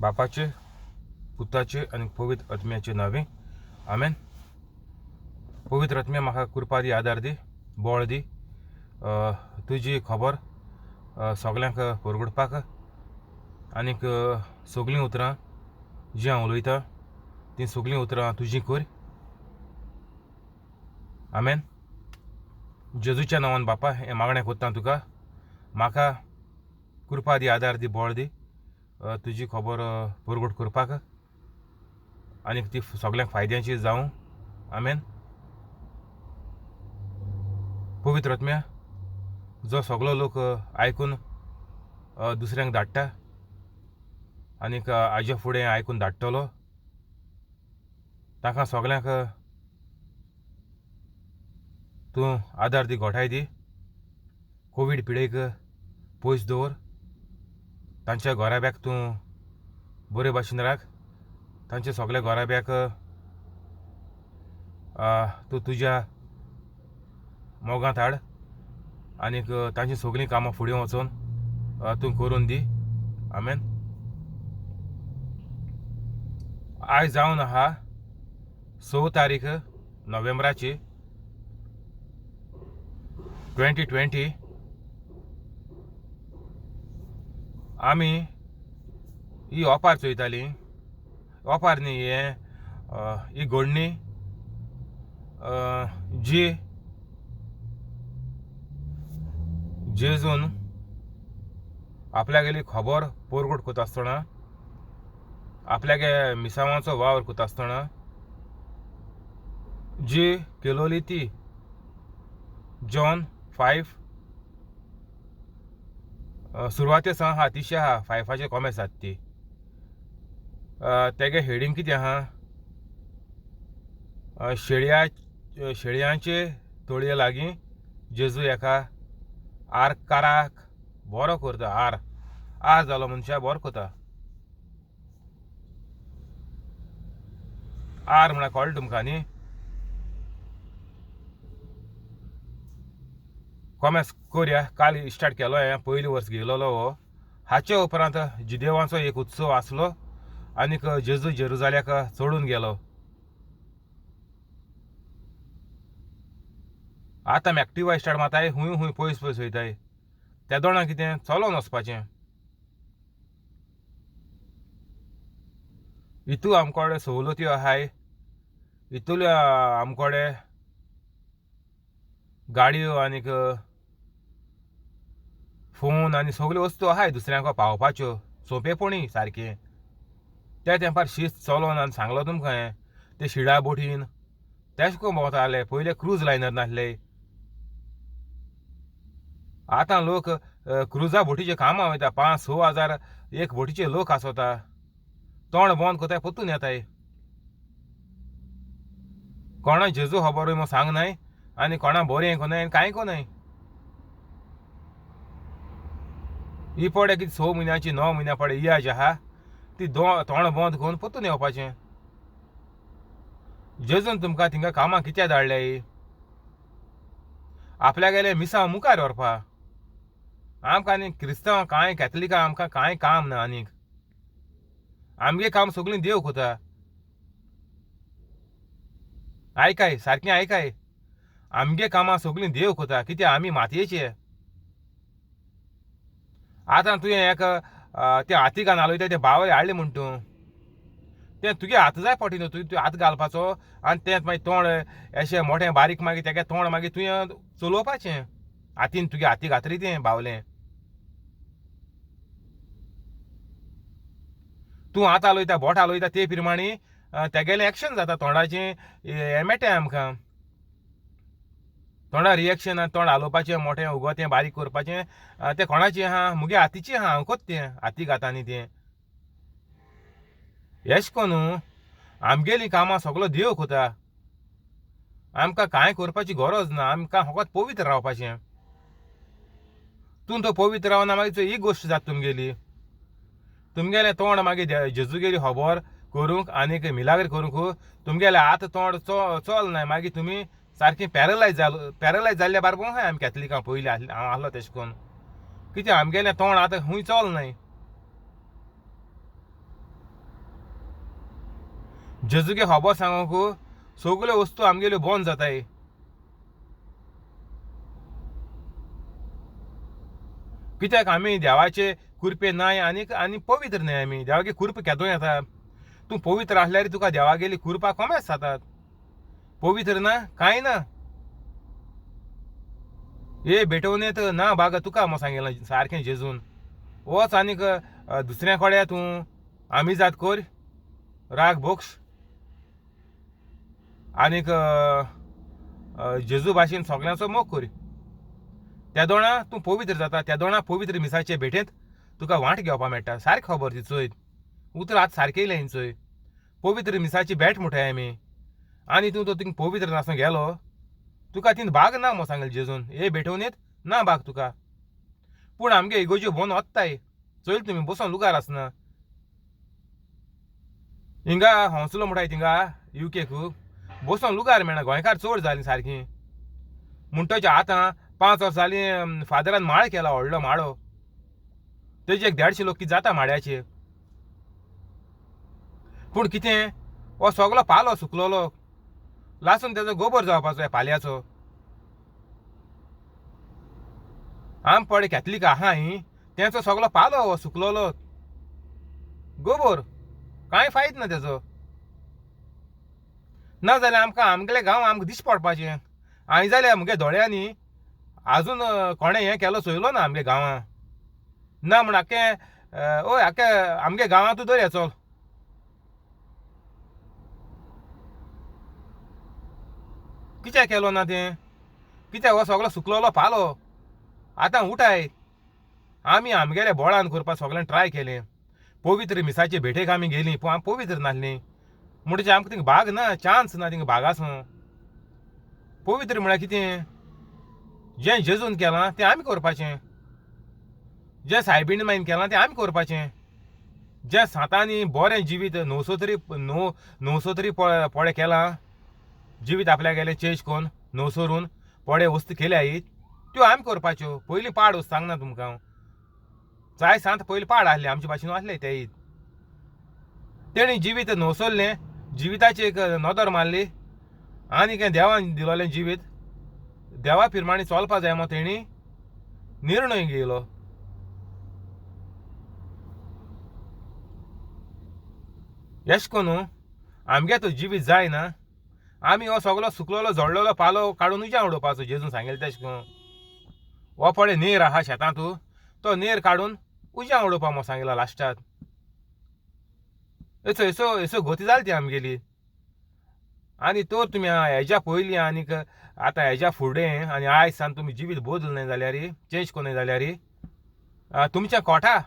बापाचे, पुताचे आनी पवित्र आत्म्याचे नांवे, आमेन. पवित्र आत्म्या म्हाका कृपा दी, आदार दी, बळ दी, तुजी खबर सगल्यांक परगटपाक आनीक सगलीं उतरां जीं हांव उलयतां तीं सगलीं उतरां तुजीं कर. आमेन. जेजूच्या नांवान बापा हें मागणें कोत्ता तुका, म्हाका कृपा दी, आदार दी, बळ दी, तुजी खबर परगट करपाक आनीक ती सगल्यांक फायद्याची जावं. आमेन. पवित्र आत्म्या जो सगलो लोक आयकून दुसऱ्यांक धाडटा आनीक हाजे फुडें आयकून धाडटलो, तांकां सगल्यांक तूं आदार दी, घोटाय दी, कोवीड पिडेक पयस दवर, तांच्या घराब्याक तूं बरे भाशेन राख, तांच्या सगल्या घराब्याक तूं तुज्या मोगांत हाड आनीक तांची सगळीं कामां फुडें वचून तूं करून दी. आमेन. आयज जावन आहा 6 तारीख नोव्हेंबराची 2020. आमी ही ओपार चोयताली, ओपार न्ही हें ही घडणी जी जेजून आपल्यागेली खबर परगट करता आसतना, आपल्यागे मिसावांचो वावर करता आसतना जी केलोली ती जॉन 5 सुरवाते सावन आहा तिशे आहा, 5 कोमेस जाता ती. तेगे हेडींग कितें आहा, शेळयांचे तळये लागीं जेजू एका आरकाराक बरो करता. आर आर जालो मनशा बरो करता. आर म्हळ्यार कळटा तुमकां न्ही. कोमेस कोरया काल स्टार्ट केलो हें, पयलीं वर्स गेलोलो हो. हाचे उपरांत जिदेवांचो एक उत्सव आसलो आनीक जेजू जेरुजाल्याक चडून गेलो. आतां आमी एक्टिवा स्टार्ट मारताय, हुंय हुंय पयस पयस वयताय. तेदोणा कितें चलोन वचपाचें. इतू आमकोडे सवलत्यो आहाय, इतुल्यो आमकोडे गाडयो आनीक फोन आनी सगल्यो वस्तू आहाय दुसऱ्यांक पावपाच्यो सोंपेपणी सारकें. त्या तेंपार शीत चलोन आनी सांगलो तुमकां हें ते शिडा बोटीन तेश करून भोंवताले. पयले क्रूज लायनर नासले. आतां लोक क्रुजा बोटीचे कामां वयता, 5-6 हजार एक बोटीचे लोक आसता. तोंड बंद करताय परतून येताय. कोणा जेजू खबरूय म्हूण सांग नाय आनी कोणा बरें कोनाय आनी कांय कोनाय. ही पडे कितें 6 म्हयन्याची 9 म्हयन्या पडे इयाज आहा ती तोंड बंद करून परतून येवपाचें. जेजून तुमकां थिंगा कामां कित्याक धाडल्याय? आपल्यागेले मिसांव मुखार व्हरपा. आमकां आनी क्रिस्तांव कांय कॅथलिकां आमकां कांय काम ना आनीक. आमगे काम सगळीं देव कोता. आयकाय सारकें आयकाय, आमगे कामां सगळीं देव कोता. कित्याक आमी मातयेचे. आतां तुवें एक तें हाती घालून हालयता तें बावले हाडलें म्हूण तूं तें तुगे हात जाय पडटी न्हू, तुवें हात घालपाचो आनी तें मागीर तोंड अशें मोटें बारीक मागीर तेगे तोंड मागीर तुवें चलोवपाचें हातीन. तुगे हाती घातली तें बावलें. तूं हात हालयता बोट हालयता ते प्रमाणे तेगेलें एक्शन जाता तोंडाचें. हें मेळटा आमकां तोंडा रिएक्शन. तोंड हालोवपाचें मोटें उगोतें बारीक करपाचें तें कोणाचें आहा, मुगे हातीचें आहा. हांव कोत्ता तें हाती घाता न्ही तें. एश कोन्नू आमगेलीं कामां सगलो देव कोता. आमकां कांय करपाची गरज ना, आमकां फकत पवित्र रावपाचें. तूं तो पवित्र रावना मागीर एक गोश्ट जाता तुमगेली. तुमगेलें तोंड मागीर जेजूगेली खबर करूंक आनीक मिलाग्र करूंक तुमगेलें हात तोंड चल नाय. मागीर तुमी सारकें पॅरलायज जालो. पॅरलायज जाल्ल्या बारबो आहाय आमी कॅथलिकां पयलीं हांव आसलो तेशें करून. कित्याक आमगेलें तोंड आतां खूंय चल नाय. जेजूगे खबर सांगूंक सगल्यो वस्तू आमगेल्यो बंद जाताय. कित्याक आमी देवाचे कुरपे नाय आनीक आनी पवित्र न्हय आमी. देवागे कुरप केदो येता. तूं पवित्र आसल्यार तुका देवागेली कुरपा कोमेस जातात. पवित्र ना कांय ना. हे भेटवणेंत ना बाग तुका हांव सांगिलां सारकें जेजून. वच आनीक दुसऱ्या कडेन तूं आमिजाद कर, राग भोक्ष आनीक जेजू भाशेन सगल्यांचो मोग कर. तेदोणा तूं पवित्र जाता. तेदोणा पवित्र मिसाचे भेटेंत तुका वांट घेवपाक मेळटा. सारकी खबर ती चोय. उतरां आतां सारकें येयलें चोय. पवित्र मिसाची भेट म्हणटाय आमी. आनी तूं तो थिंग पवित्र नासून गेलो तुका थिंग भाग ना म्हूण सांगलें जेजून. हे भेटवणेंत ना भाग तुका. पूण आमगे इगोर्ज्यो भोंवन वत्ताय चोयल तुमी बसोन लुगार आसना. हिंगा हौसलो म्हणटाय थिंगा युकेक बसोन लुगार मेळना. गोंयकार चड जालीं सारकीं. म्हणटच आतां 5 वर्सां जालीं फादरान माळ केला व्हडलो माळो. तेजे एक 150 लोक कितें जाता माड्याचेर. पूण कितें हो सगलो पालो सुकलोलो लासून तेजो गोबर जावपाचो ह्या पाल्याचो. आम पळय कॅथलीक आहा ही तेंचो सगलो पालो हो सुकलोलो गोबर कांय फायद ना तेजो. ना जाल्यार आमकां आमगेले गांव आमकां दिश्टी पडपाचें. आनी जाल्यार म्हगे दोळ्यांनी आजून कोणें हें केलो चोयलो ना आमगे गांवां. ना म्हण आख्खें हय आख्खे आमगे गांवांतूच दर चल. कित्याक केलो ना तें? कित्याक हो सगलो सुकलोलो पालो आतां उठाय. आमी आमगेल्या बोळान करपाक सगळ्यान ट्राय केलें. पवित्र मिसाचे भेटेक आमी गेलीं पूण आमी पवित्र नासलीं. म्हणटकीर आमकां थिंग भाग ना, चान्स ना थिंग भाग आसूं. पवित्र म्हळ्यार कितें? जें जेजून केलां तें आमी करपाचें. जें सायबीण मायन केलां तें आमी करपाचें. ज्या सांतांनी बरें जिवीत णवसो तरी णवसो तरी पळे केलां जिवीत आपल्या गेलें चेंज करून णवसोरून पळे वस्तू केल्या त्यो आमी करपाच्यो. पयलीं पाड वस्तू सांगना तुमकां हांव. जाय सांत पयलीं पाड आसले आमचे भाशेन आसले ते. तेणी जिवीत णवसरलें, जिविताची एक नदर मारली आनी हें देवान दिलोलें जिवीत देवा पिरमाणी चलपा जाय म्हूण तेणी निर्णय घेयलो. एश कोन्नू आमगे तो जिवीत जायना. आमी हो सगलो सुकलोलो जळ्ळलो पालो काडून उज्या उडोवपाचो जेजून सांगलें तेश कोन्न. हो पळय नेर आहा शेतांत तो नेर काडून उज्या उडोवपा म्हूण सांगिलां लास्टाक. येसो येसो येसो गती जाली ती आमगेली. आनी तर तुमी हेज्या पयलीं आनीक आतां हेज्या फुडें आनी आयज सान तुमी जिवीत बदलनाय जाल्यार चेंज करनाय जाल्यार तुमचें कोटा.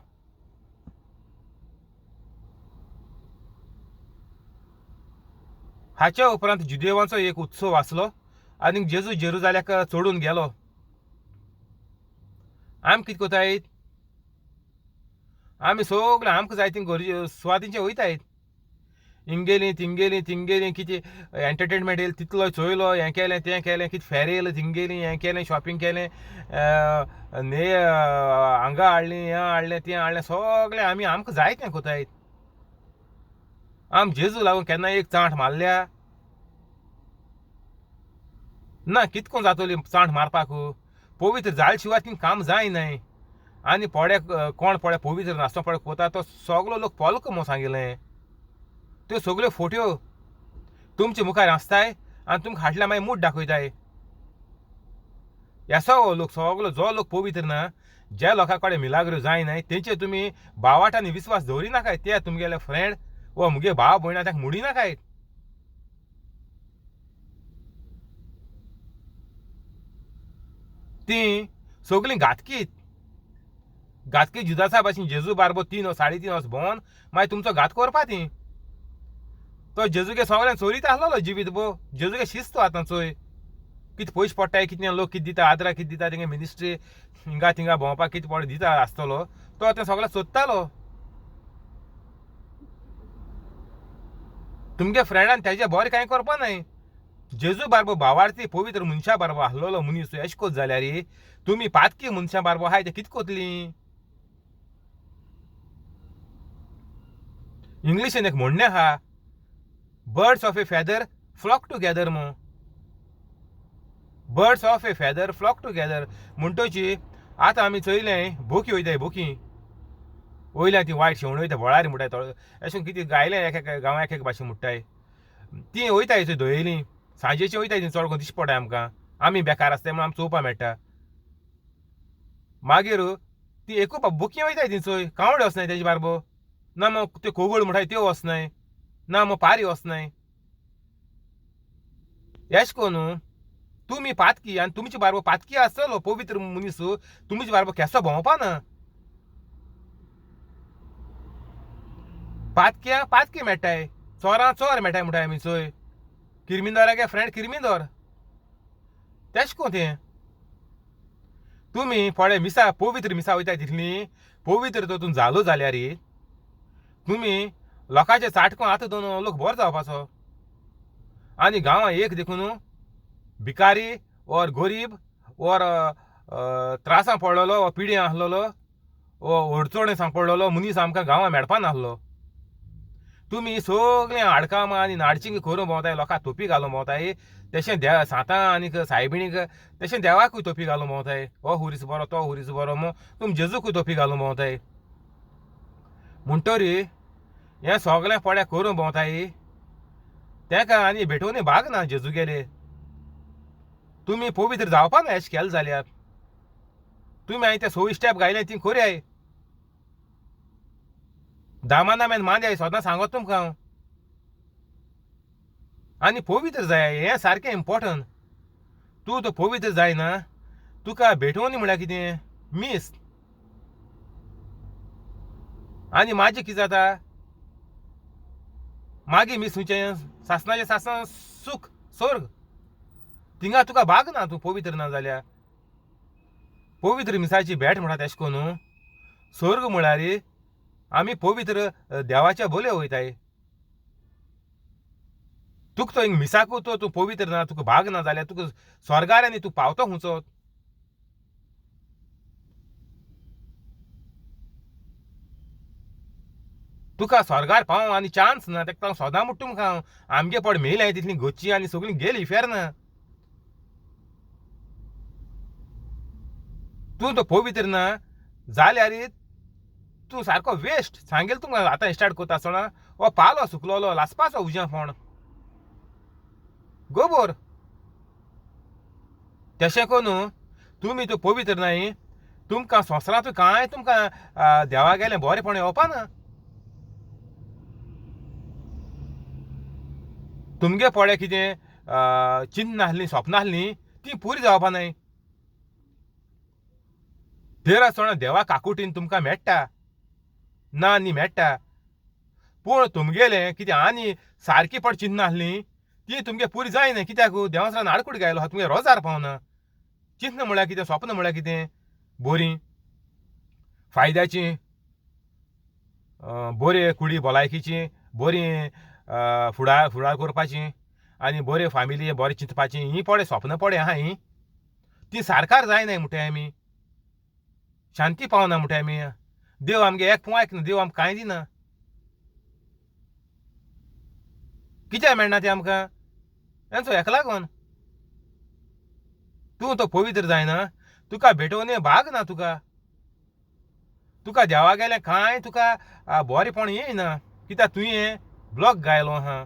हाच्या उपरांत जुदेवांचो एक उत्सव आसलो आनी जेजू जेरुजाल्याक चडून गेलो. आमी कितें करताय? आमी सगळे आमकां जाय ती गरजे सुवातींचे वयताय. हिंगेली तिंगेली तिंगेली कितें एंटरटेनमेंट येयलें तितलो चोयलो, हें केलें तें केलें, कितें फेर येयलें तिंगेली हें केलें, शॉपिंग केलें, न्ही हांगा हाडलें हें हाडलें तें हाडलें, सगळें आमी आमकां जाय तें कोताय. आम जेजू लागून केन्ना एक चांट मारल्या ना. कितको जातली चांट मारपाक? पवित्र जाले शिवाय ती काम जायनाय. आनी पोड्या कोण पोड्या पवित्र नासतना पळय कोता तो सगलो लोक पोलको म्हूण सांगिल्लें. त्यो सगल्यो फोट्यो तुमचे मुखार आसताय आनी तुमकां हाडल्या मागीर मूठ दाखयताय. येसो हो लोक सगलो जो लोक पवित्र ना, ज्या लोकां कडेन मिलाग्रो जायनाय तेंचे तुमी बावाटांनी विस्वास दवरिनाकाय. ते तुमगेले फ्रेंड वा मुगे भाव भयण ताका म्हणिनाकाय. तीं सगलीं घातकीत घातकी जुदासा भाशेन जेजू बारबो 3 3.5 वर्स भोंवन मागीर तुमचो घात करपा ती. तो जेजूगे सगळ्यान चोरीत आसलेलो जिवीत बो. जेजूगे शिस्त आतां चोय कितें पयशे पडटाय, कितें लोक कितें दिता, आदरा कितें दिता, तेंगे मिनिस्ट्री हिंगा थिंगा भोंवपाक कितें पड दिता आसतलो तो तें सगळें सोदतालो. तुमगे फ्रेंडान तेजे बरें कांय करपा न्हय. जेजू बारबो भावार्थी पवित्र मनशा बारबो आसलेलो मनीस एश कोत जाल्यार तुमी पातकी मनशां बारबो आहाय ते कितें कोतलीं? इंग्लिशीन एक म्हणणें आहा, Birds of a feather flock together मू. Birds of a feather flock together म्हणटोची आतां आमी चोयलें बोकी वयताय, बोकी वयल्या ती वायट शेवणी वयता बोळारी म्हणटाय थोडो अशें कितें गायलें एक एक गांवां एक एक भाशेन म्हणटाय ती वयताय थंय दयेली सांजेची वयताय ती चड करून दिश्टी पडटा आमकां. आमी बेकार आसताय म्हणून आमकां चोवपा मेळटा. मागीर ती एकू बोकी वयताय ती चोय कावडे वचनाय तेजे बारबो ना मग त्यो कोगूळ म्हणटाय त्यो वचनाय ना मग पारी वचनाय. एश कोन्न तुमी पातकी आनी तुमचे बारबो पातकी आसतलो पवित्र मनीस तुमचे बारबो केसो भोंवपा ना. पातक्या पातकी मेळटाय, चोरां चोर मेळटाय म्हणटाय आमी चोय. किरमिंदोरागे फ्रेंड किरमिंदोर तेश कोन तें. तुमी पळय मिसा पवित्र मिसा वयताय तितली पवित्र तर तूं जालो जाल्यार तुमी लोकांचे चाटको आतां दोन लोक बरो जावपाचो. आनी गांवां एक देखून भिकारी और गरीब और त्रासां पडलेलो वा पिड्यां आसलेलो वा अडचणे सांग पडलेलो मनीस आमकां गांवां मेळपा नासलो. तुमी सगळीं हाडकामां आनी नाडचिंग करून भोंवताय, लोकांक तोपी घालून भोंवताय, तशें देवा सांतां आनीक सायबिणीक तशें देवाकूय तोपी घालून भोंवताय. हो हुरीस बरो तो हुरीस बरो म्हूण तुमी जेजूकूय तोपी घालून भोंवताय. म्हणटरी हें सगळें पड्या करून भोंवताय तेका आनी भेटोवनी भाग ना जेजू गेले. तुमी पवित्र जावपा ना एश केलें जाल्यार. तुमी हांवें ते 26 स्टेप गायले ती करयाय दामानामेन मांद्याय सदां सांगत तुमकां हांव. आनी पवित्र जाय हें सारकें इम्पोर्टंट. तूं तो पवित्र जायना तुका भेटोवनी म्हळ्यार कितें मीस. आनी मागीर कितें जाता मागीर मीस खंयचें सासणाचें सासण सूख स्वर्ग थिंगा तुका भाग ना तूं पवित्र ना जाल्यार. पवित्र मिसाची भेट म्हणटा तेशें करून स्वर्ग म्हळ्यार आमी पवित्र देवाच्या बोले वयताय. तुका तो मिसाकू तो तूं पवित्र ना तुका भाग ना जाल्यार तुका स्वर्गार आनी तूं पावतो खंयचो. तुका स्वर्गार पावों आनी चान्स ना. तेका हांव सदां म्हणटा तुमकां हांव आमगे पड मेयल्या तितली गच्ची आनी सगळीं गेली इफेर्न. तूं तो पवित्र ना जाल्यार तूं सारको वेस्ट. सांगेल तुमकां आतां स्टार्ट करता आसतना हो पालो सुकलोलो लासपाचो उज्या फोण गोबोर. तशें करून तुमी तो पवित्र नाय तुमकां संवसारांत कांय तुमकां देवा गेलें बरेंपण येवपा ना. तुमगे पळय कितें चिन्न आसलीं सपनां आसलीं तीं पुरी जावपा नाय. थंय आसतना देवा काकुटीन तुमकां मेळटा ना न्ही मेळटा, पूण तुमगेलें कितें आनी सारकी पड चिन्नां आसलीं ती तुमगे पुरी जायना. कित्याक देवासरान आडकूट गायलो आहा तुमगे रोजार पावना. चिन्न म्हळ्यार कितें स्वप्न म्हळ्यार कितें बरीं फायद्याचीं बरे कुडी भलायकीची बरी फुडार फुडार करपाची आनी बरे फामिली बरें चिंतपाची हीं पळय स्वप्नां पळय आहा हीं ती सारकार जायनाय म्हणटाय आमी. शांती पावना म्हणटाय आमी. देव आमगे एक पूण आयकना, देव आमकां कांय दिना. कित्याक मेळना तें आमकां हेंचो हेका लागून. तूं तो पवित्र जायना तुका भेटोवनी भाग ना. तुका तुका देवा गेलें कांय तुका बरेंपण येयना कित्याक तुवें ब्लॉक गायलो आहा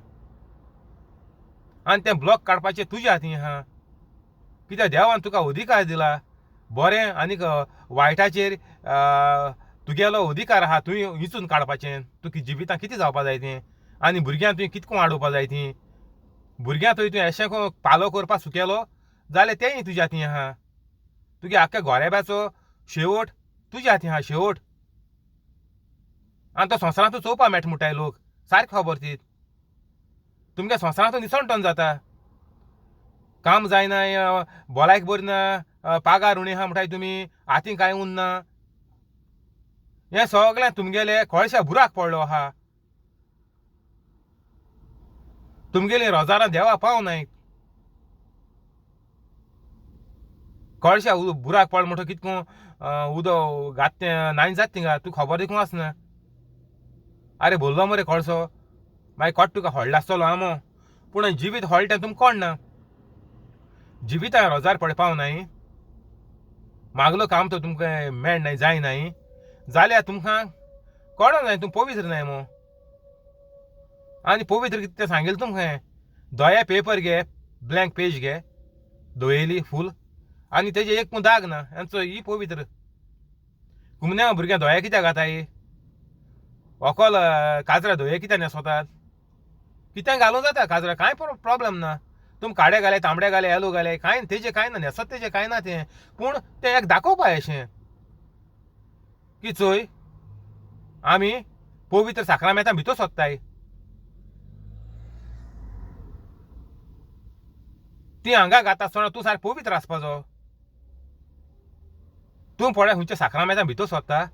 आनी तें ब्लॉक काडपाचें तुज्या हातीन आहा. कित्याक देवान तुका अधिकार दिला बरें आनीक वायटाचेर तुगेलो अधिकार आहा तुवें विंचून काडपाचें. तुका जिवितांत कितें जावपा जाय तें आनी भुरग्यांक तुवें कितें वाडोवपा जाय तीं. भुरग्यांक थंय तुवें अशें पालो करपाक सुकेलो जाल्यार तेंय तुज्या हातीन आहा. तुगे आख्ख्या गोरेब्याचो शेवट तुज्या हातीन आहा शेवट. आनी तो संवसारांत तूं चोवपा मेळटा म्हणटाय लोक सारकें खबर ती. तुमगे संवसारांत निसणटोन जाता. काम जायना, भलायक बरी ना, पागार उणें आहा म्हणटाय तुमी, हातीन कांय उरना. हें सगळें तुमगेलें कोळशा बुराक पडलो आहा. तुमगेलीं रोजारां देवा पावनाय. कळशा बुराक पडलो म्हणटकीर कितको उदक घात तें नाय जाता थिंगा तुका खबर देखून आसना. आरे भरलो मरे कळसो मागीर कोट तुका व्हडलो आसतलो आमो, पूण जिवीत व्हडलें तें तुमकां कोण ना. जिवितां रोजार पडपाव नाय, मागलो काम तो तुमकां मेळनाय जायनाय जाल्यार तुमकां कोणो जाय, तूं पवित्र नाय मो. आनी पवित्र कितें तें सांगिल्लें तुमकां, दोया पेपर घे, ब्लँक पेज घे, धोयली फूल आनी तेजे एक पूण दाग ना, आनी ही पवित्र. कुमन्या भुरग्यां दोया कित्याक घाताय, व्हंकल काजरा धोये कित्याक न्हेसोतात, कित्याक घालूं जाता काजरा, कांय प्रोब्लम ना. तुम काडे घाले, तांबडे घाले, येलो घाले, कांय तेजें कांय ना, न्हेसत तेजें कांय ना तें, पूण तें एक दाखोवपा अशें की चोय आमी पवित्र साक्रामेंतां भितर सोदताय. ती हांगा घाता आसतना तूं सारको पवित्र आसपाचो. तूं पळय खंयच्या साक्रामेंतां भितर सोदता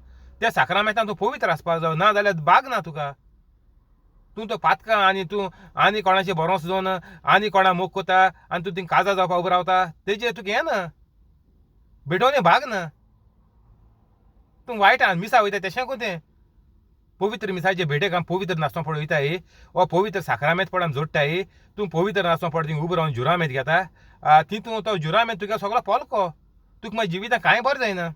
त्या साक्रामेंतां तूं पवित्र आसपाचो, ना जाल्यार बाग ना तुका. तूं तो पातका आनी तूं आनी कोणाचे भरोस जावन आनी कोणा मोग कोता आनी तूं थिंग काजार जावपाक उबो रावता, तेजेर तुका हें ना, भेटोवणी भाग ना. तूं वायट आहा मिसा वयता तेशें कोतें तें पवित्र मिसाचे भेटेक आमी पवित्र नासतना पळय वयताय वा पवित्र साक्रामेंत पळय आमी जोडटाय, तूं पवित्र नासतना पळय थिंग उबो रावन जुरामेंत घेता, तितून तो जुरामेंत तुगे सगळो पोलको, तुका मागीर जिवितांत कांय बरें जायना.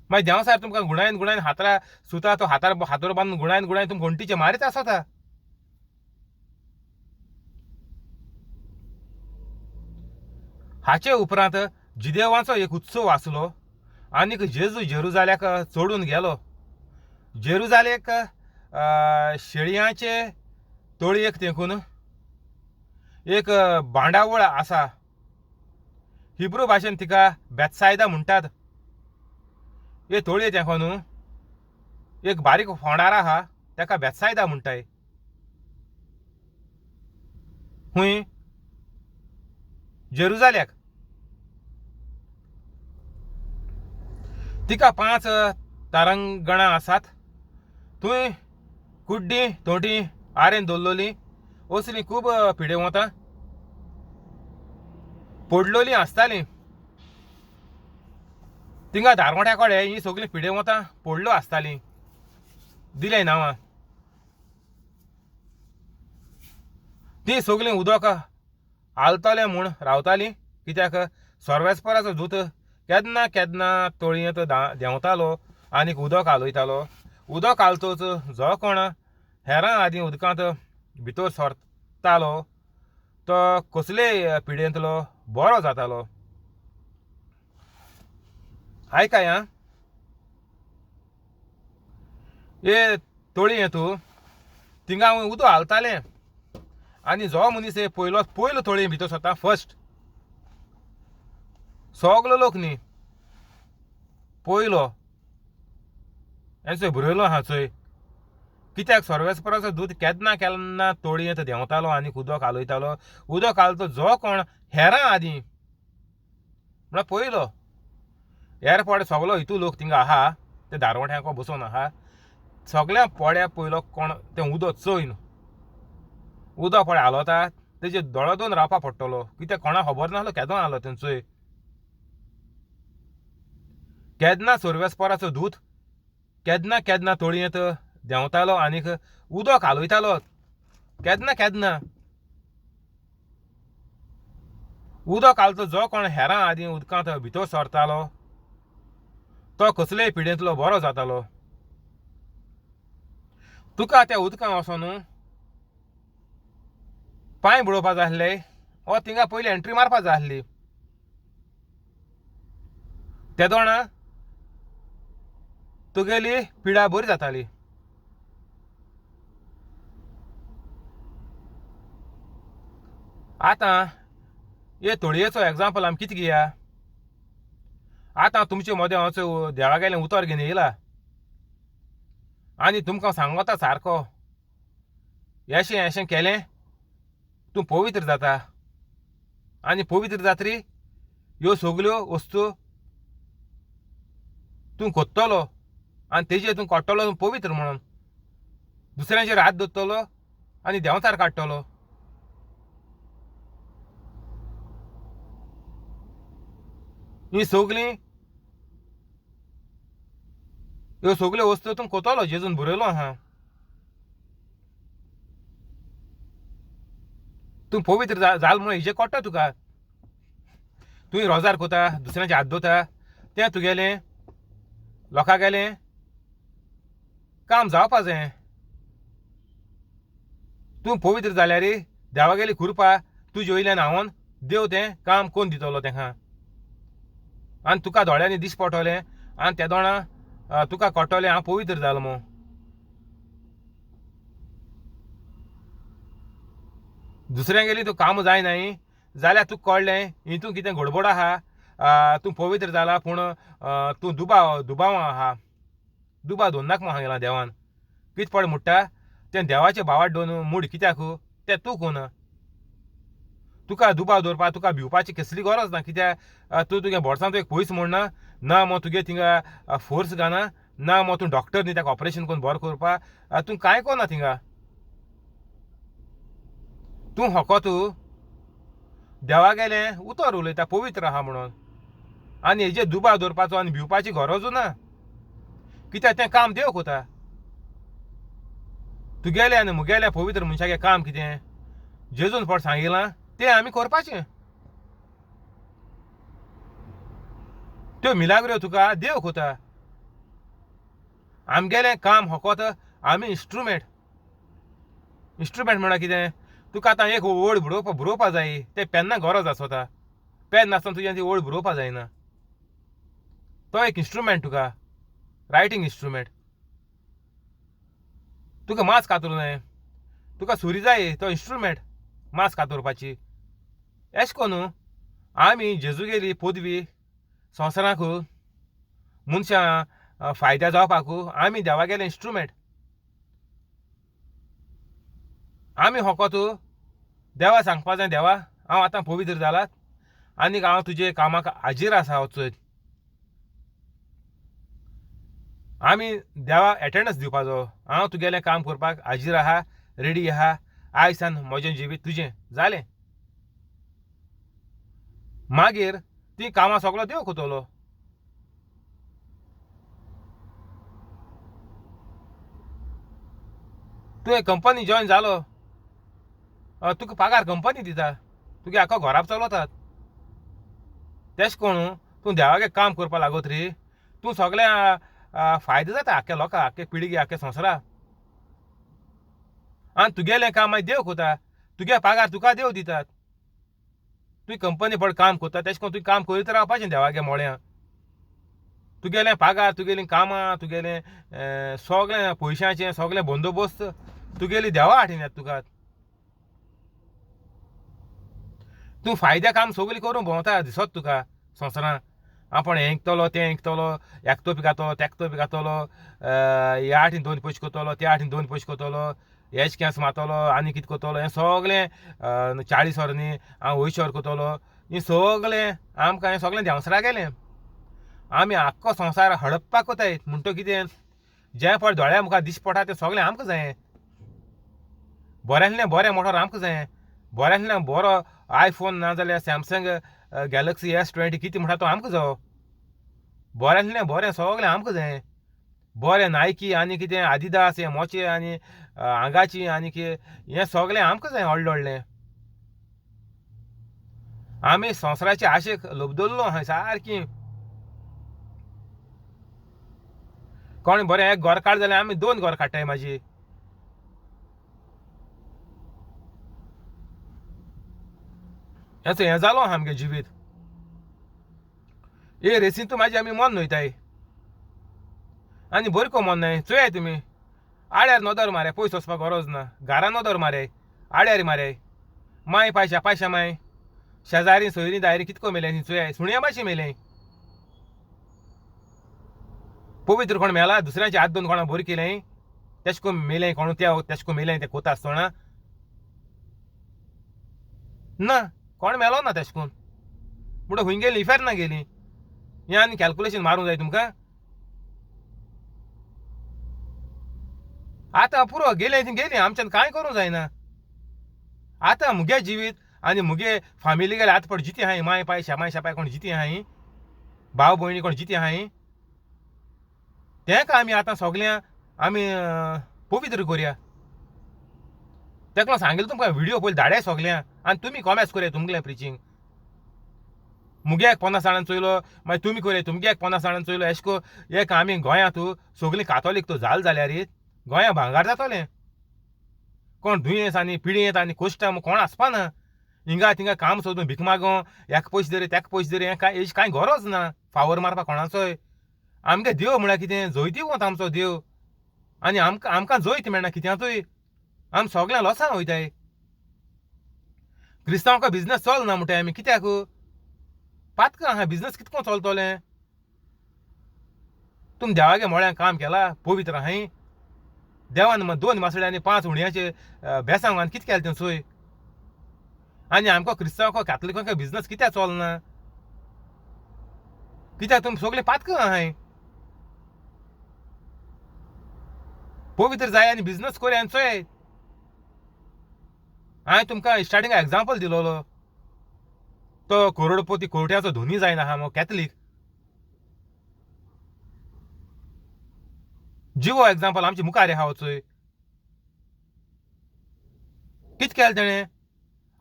मागीर देंवचार तुमकां गुणायन गुणायन हातरा सुता तो हातार हातोर बांदून गुणायन गुणायन तुमकां घोंटीचे मारीत आसता. हाचे उपरांत जिदेवांचो एक उत्सव आसलो आनीक जेजू जेरुजाल्याक चडून गेलो. जेरुजालेक शेळयांचे तळयेक तेंकून एक बांडावळ आसा, हिब्रू भाशेन तिका बेत्सायदा म्हणटात. हे तळये तेंकून एक बारीक फोंडार आहा, ताका बेत्सायदा म्हणटाय. हुंय जेरुजाल्याक तिका 5 तारांगणां आसात. थंय कुड्डीं तोंटी आरेन दवरलोलीं असलीं खूब पिडेवंतां पडलोलीं आसतालीं. थिंगा दारवंट्या कडेन हीं सगलीं पिडेवंतां पडलो आसतालीं, दिलें नांवां. तीं सगलीं उदक हालतलें म्हूण रावतालीं, कित्याक सर्वेस्पराचो दूत केन्ना केन्ना तळयेंत देंवतालो आनीक उदक हालयतालो. उदक हालतच जो कोण हेरां आदीं उदकांत भितर सरतालो तो कसलेय पिडेंतलो बरो जातालो. आयकाय आं, हे तळयेंत थिंगा उदक हालतालें आनी जो मनीस हे पयलो पयलो तळये भितर सरता फर्स्ट, सगलो लोक न्ही पयलो हें बरयलो आहा चोय, कित्याक सर्वेस्पराचो दूत केन्ना केन्ना तळयेंत देंवतालो आनी उदक हालयतालो. उदक हालतो जो कोण हेरां आदीं म्हळ्यार पयलो हेर पडे सगलो हितू लोक थिंगा आहा ते दारवंट्यांक बसोन आहा, सगळ्या पोड्या पयलो कोण तें उदक चोयन उदक पळय हालता तेजे दोळो दोन रावपा पडटलो, कित्याक कोणा खबर नासलो केदो हालो तेंचोय. केन्ना सर्वेस्पराचो दूत केन्ना केन्ना तळयेंत देंवतालो आनीक उदक हालयतालो, केन्ना केन्ना उदक हालतो जो कोण हेरां आदीं उदकांत भितर सरतालो तो कसलेय पिडेंतलो बरो जातालो. तुका त्या उदकां वचोन पांय बुडोवपा जाय आसले वा थिंगा पयली एंट्री मारपा जाय आसली, तेदोणा तुगेली पिडा बरी जाताली. आतां हे तळयेचो एग्जाम्पल आमी कितें घेया, आतां तुमचे मदें हांव देवागेलें उतर घेवन येयला आनी तुमकां सांगता सारको अशें अशें केलें तूं पवित्र जाता आनी पवित्र जातरी ह्यो सगल्यो वस्तू तूं कोत्तलो आनी तेजेर तूं कोट्टलो पवित्र म्हणून, दुसऱ्यांचेर हात दवरतलो आनी देंवचार काडटलो. हीं सगलीं ह्यो सगल्यो वस्तू तूं कोतलो जेजून बरयलो आहा. तूं पवित्र जाल म्हणून हेजें कळटा तुका. तुवें रोजार कोता, दुसऱ्यांचे हात दवरता, तें तुगेलें लोकां गेलें काम जावपा जाय. तूं पवित्र जाल्यार देवागेली कृपा तुजे वयल्यान हांवन देव तें काम कोन्न दितलो तेका. आनी तुका दोळ्यांनी दिश्टी पडटलें आनी ते दोणा तुका कळटलें हांव पवित्र जालो म्हूण. दुसऱ्यांगेली तूं काम जायनाय जाल्यार तुका कळ्ळें हितून कितें गडबड आहा, तूं पवित्र जाला पूण तूं दुबाव आहा, दुबाव दवरनाका म्हूण सांगलां देवान. कितें पड म्हणटा तें देवाचें भावार्थ दवरून मूड कित्याक तें तूं कोण. तुका दुबाव दवरपाक तुका भिवपाची कसली गरज ना. कित्याक तूं तुगे बोर्सांत एक पयस म्हणना ना मो तुगे थिंगा फोर्स घालना ना मो तूं डॉक्टर न्ही ताका ऑपरेशन करून बरो करपाक, तूं कांय कोना थिंगा. तूं होको तूं देवागेलें उतर उलयता पवित्र आहा म्हणून. आनी हेजेर दुबाव दवरपाचो आनी भिवपाची गरजूच ना. कित्याक तें काम देव कोता. तुगेलें आनी मुगेलें पवित्र मनशागें काम कितें जेजून फट सांगिलां तें आमी करपाचें. त्यो मिलाग्रो तुका देव कोता. आमगेलें काम होकोत आमी इन्स्ट्रुमेंट. इन्स्ट्रुमेंट म्हणल्यार कितें, तुका आतां एक ओळ बरोवपा जाय, तें पेन्ना गरज आसता. पेन नासतना तुज्यान ती ओळ बरोवपा जायना. तो एक इन्स्ट्रुमेंट तुका, रायटींग इन्स्ट्रुमेंट. तुका मांस कातरूं जाय, तुका सुरी जाय, तो इन्स्ट्रुमेंट मांस कातरपाची. एश कोन्नू आमी जेजूगेली पदवी संवसाराक मनशां फायद्या जावपाक आमी देवागेले इन्स्ट्रुमेंट. आमी होकोत देवा सांगपा जाय, देवा हांव आतां पवित्र जाला आनीक हांव तुजे कामाक हाजीर आसा वचत. आमी देवा एटेंडन्स दिवपाचो, हांव तुगेलें काम करपाक हाजीर आहा, रेडी आहा, आयज सान म्हजें जिवीत तुजें जालें. मागीर तीं कामां सगलो देव कोतलो. तुवें कंपनी जॉयन जालो, तुका पगार कंपनी दिता, तुगे आख्खो घराब चलतात. तेश कोण तूं देवागे काम करपाक लागत रे, तूं सगळ्या फायदो जाता आख्ख्या लोकांक, आख्खे पिळगे, आख्खे संवसाराक. आनी तुगेलें काम मागीर देव कोता, तुगे पगार तुका देव दितात. तुवें कंपनी फट काम करता तेश कोन तुवें काम करीत रावपाचें देवागे मोळ्या. तुगेलें पगार, तुगेलीं कामां, तुगेलें सगळें पयशांचें सगळें बंदोबस्त तुगेली देवा हाटीन येता तुका. तूं फायद्या काम सगळें करूंक भोंवता दिसत तुका संवसारांत. आपूण हें इंकतलो, तें इंकतलो, एक तोपी घातलो, तेक तोपी घातलो, ह्या आठीन दोन पयशे करतलो, त्या आठीन दोन पयशे करतलो, हेच केंस मारतलो आनी कितें करतलो, हें सगळें 40 वर न्ही हांव 80 वर करतलो, हें सगळें आमकां हें सगळें देंवसरा गेलें. आमी आख्खो संवसार हडप्पा कोताय म्हणटो कितें, जें पळय दोळ्या मुखार दिश्टी पडटा तें सगळें आमकां जायें. बरें बरें मोटर आमकां जायें, बरें बरो आयफोन ना जाल्यार सॅमसंग गॅलक्सी S20 कितें म्हणटा तो आमकां जावो. बरें बरें सगळें आमकां जायें. बरें नायकी आनी कितें आदिदास हें मोचे आनी हांगाची आनी कितें हें सगळें आमकां जाय व्हडलें व्हडलें. आमी संवसाराचे आशेक लबदल्लो आहाय सारकी. कोण बरें एक घर काड जाल्यार आमी दोन घर काडटाय म्हाजी. हें जालो आहा आमगे जिवीत. हे रेसींत म्हाजी आमी मन न्हयताय आनी बरी को मन न्हय. चोयाय तुमी आड्यार नदर मारे, पयस वचपाक गरज ना. घरा नदर मारे, आड्यार मारे, माय पायशा पायशा माय शेजारी सोयरी दायरी कितको मेलें ती चोयाय, सुण्या भाशेन मेलें. पवित्र कोण मेला, दुसऱ्यांचे हात दोन कोणा बरी केलें तेश कोन मेलें, कोण त्या तेश कोन मेलें तें कोता आसतना ना, कोण मेलो ना तेश कोन. म्हणटा खंय गेली इफेर्ना ना गेली. हें आनी कॅल्कुलेशन मारूंक जाय तुमकां. आतां पुरो गेलें ती गेली, आमच्यान कांय करूंक जायना. आतां मुगे जिवीत आनी मुगे फामिली गेले आतां पड जिती आहाय, माय पाय शेमाय शेपाय कोण जिती आहाय, भाव भयणी कोण जिती आहाय, तेंका आमी आतां सगळ्यां आमी पवित्र करया. तेका लागून सांगिल्लें तुमकां व्हिडियो पयलीं धाडाय सगळ्यां आनी तुमी कॉमेंट्स करया तुमगेलें प्रिचींग. मुगे एक 50 जाणांनी चोयलो, मागीर तुमी करया तुमगे एक 50 जाणांनी चोयलो. एशें कोन्न एक आमी गोंयांत सगळीं कातोलीक तो जाल जाल्यार गोंया भांगार जातलें. कोण दुयेंस आनी पिडेंत आनी कश्टां कोण आसपाना. हिंगा थिंगा काम सोदून भीक मागो, हेका पयशे धरी तेका पयशे धरी, हें कांय हेजी कांय गरज ना फावर मारपाक कोणाचोय. आमगे देव म्हळ्यार कितें जैतिवंत आमचो देव आनी आमकां आमकां जैत मेळना कित्यांतूय. आमी सगळ्यां लॉसान वयताय. क्रिस्तांवांक बिजनस चलना म्हणटाय आमी, कित्याक पातकां आहा बिजनस कितको चलतलें. तुमी देवागे मळ्यान काम केलां पवित्र आहाय. देवान 2 मासळे आनी 5 उणयाचे बेसांव आनी कितें केलें तें चोय. आनी आमकां क्रिस्तांवांक कातलिकांक बिजनस कित्याक चलना, कित्याक तुमी सगळीं पातकां आहाय. पवित्र जाय आनी बिजनस करया आनी चोय. हांवें तुमकां स्टार्टिंगाक एग्जाम्पल दिलोलो, तो करोडपती कोट्याचो धनी जायना आहा मगो कॅथलीक. जिवो एग्जाम्पल आमचे मुखार आहा चोय. कितें केलें तेणें,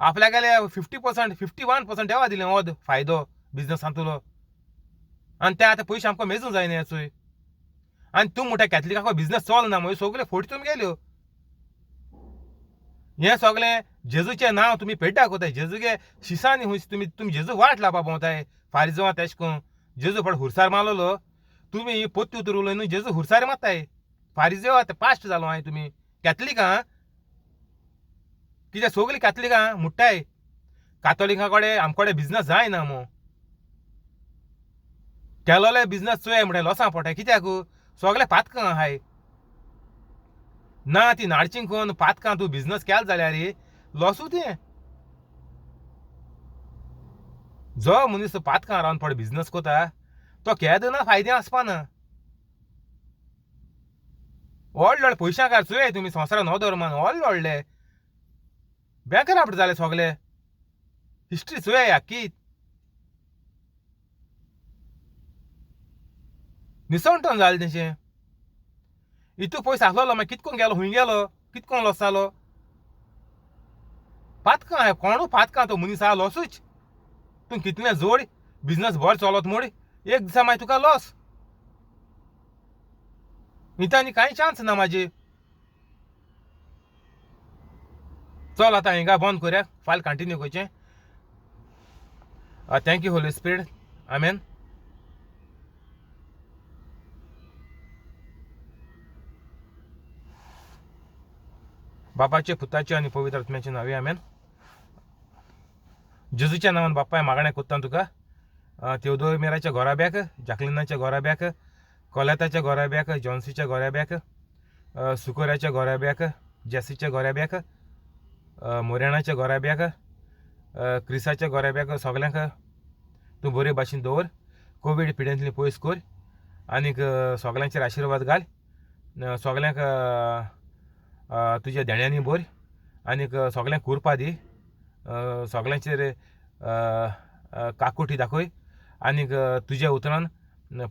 आपल्यागेले 50% 51% देवा दिलें ओद फायदो बिजनसांतलो आनी ते आतां पयशे आमकां मेजूंक जायना चोय. आनी तूं म्हणटा कॅथलिकांक बिजनस चलना, मागीर सगळे फोटी तुमगेल्यो. हें सगळें जेजूचें नांव तुमी पेड्ड्याक कोताय, जेजूगे शिसांनी हुंयस तुमी तुमी जेजू वाट लावपा भोंवताय. फारिजवां तेशें करून जेजू फट हुरसार मारलोलो, तुमी पोत्ती उतर उलय न्हू जेजू हुरसार मारताय. फारिजेव आतां पास्ट जालो हांवें तुमी कॅथलिकां कित्याक सगळीं कॅथलिकां म्हुट्टाय कातोलिकां कडेन आमचे कडेन बिजनस जायना मो. केलोले बिजनस चोय म्हणटा लॉसां पोटाय, कित्याक सगळे पातकां आहाय. ना ती नाडची कोन पातकां तूं बिजनस केल जाल्यार लॉसू तें. जो मनीस पातकां रावन पड बिजनस कोता तो केन्ना फायदे आसपाना. व्हडले व्हडले पयशांकार चोय तुमी संवसारान नदर मान व्हडले व्हडले बँकराप्ट जाले सगळे. हिस्ट्री चोय आख्खी निसणटन जालें तेंचें. इतू पयस आसलोलो मागीर कितकोन गेलो हुंय गेलो कितकोन लॉस जालो. पातकां आहाय कोणू पातकां तो मनीस आहा लॉसूच. तूं कितलें जोड बिजनस बरो चलत म्हूण एक दिसा मागीर तुका लॉस. हिता आनी कांय चान्स ना म्हाजे. चल आतां हिंगा बंद करया, फाल्यां कंटिन्यू करचें. Thank you Holy Spirit, amen. बापाचे पुताचे आनी पवित्र आत्म्याचे नांवे आमेन. जेजूच्या नांवान बापाय मागणें कोत्ता तुका. तेवदोमेराच्या घोराब्याक, जाकलिनाच्या घोराब्याक, कोलेताच्या घोराब्याक, जॉन्सीच्या घोराब्याक, सुकोऱ्याच्या घोराब्याक, जेसीच्या घोराब्याक, मोरेणाच्या घोराब्याक, क्रिसाच्या घोराब्याक सगल्यांक तूं बरे भाशेन दवर. कोवीड पिडेंतली पयस कर आनीक सगल्यांचेर आशिर्वाद घाल. सगल्यांक तुज्या देण्यांनी भर आनीक सगल्यांक कुरपा दी. सगल्यांचेर काकुटी दाखय आनीक तुज्या उतरान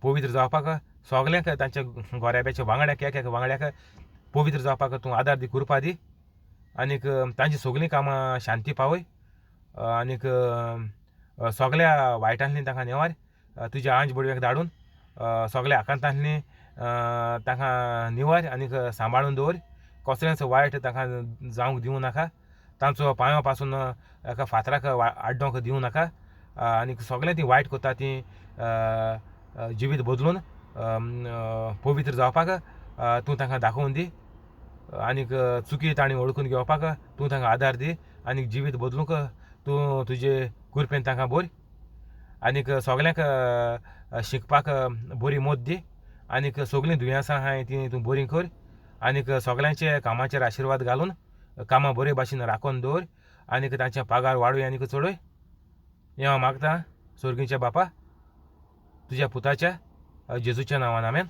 पवित्र जावपाक सगल्यांक तांच्या घोराब्याच्या वांगड्याक एक एक वांगड्याक पवित्र जावपाक तूं आदार दी, कुरपा दी आनीक तांची सगळीं कामां शांती पावय आनीक सगळ्या वायटांतली तांकां नेवार. तुज्या आंज बडव्याक धाडून सगळ्या आकांतांतली तांकां निवार आनीक सांबाळून दवर. कसलेंच वायट तांकां जावंक दिवं नाका. तांचो पांयो पासून एका फातराक आड्डोंक दिवं नाका आनीक सगळें ती वायट करता ती जिवीत बदलून पवित्र जावपाक तूं तांकां दाखोवन दी आनीक चुकी तांणी वळखून घेवपाक तूं तांकां आदार दी आनीक जिवीत बदलूंक तूं तुजे कृपेन तांकां भर आनीक सगल्यांक शिकपाक बरी मत दी आनीक सगळीं दुयेंसां आहाय तीं तूं बरीं कर आनीक सगल्यांचे कामाचेर आशिर्वाद घालून कामां बरे भाशेन राखून दवर आनीक तांचे पगार वाडय आनीक चडय. हें हांव मागता सोर्गीच्या बापा तुज्या पुताच्या जेजूच्या नांवान, आमेन.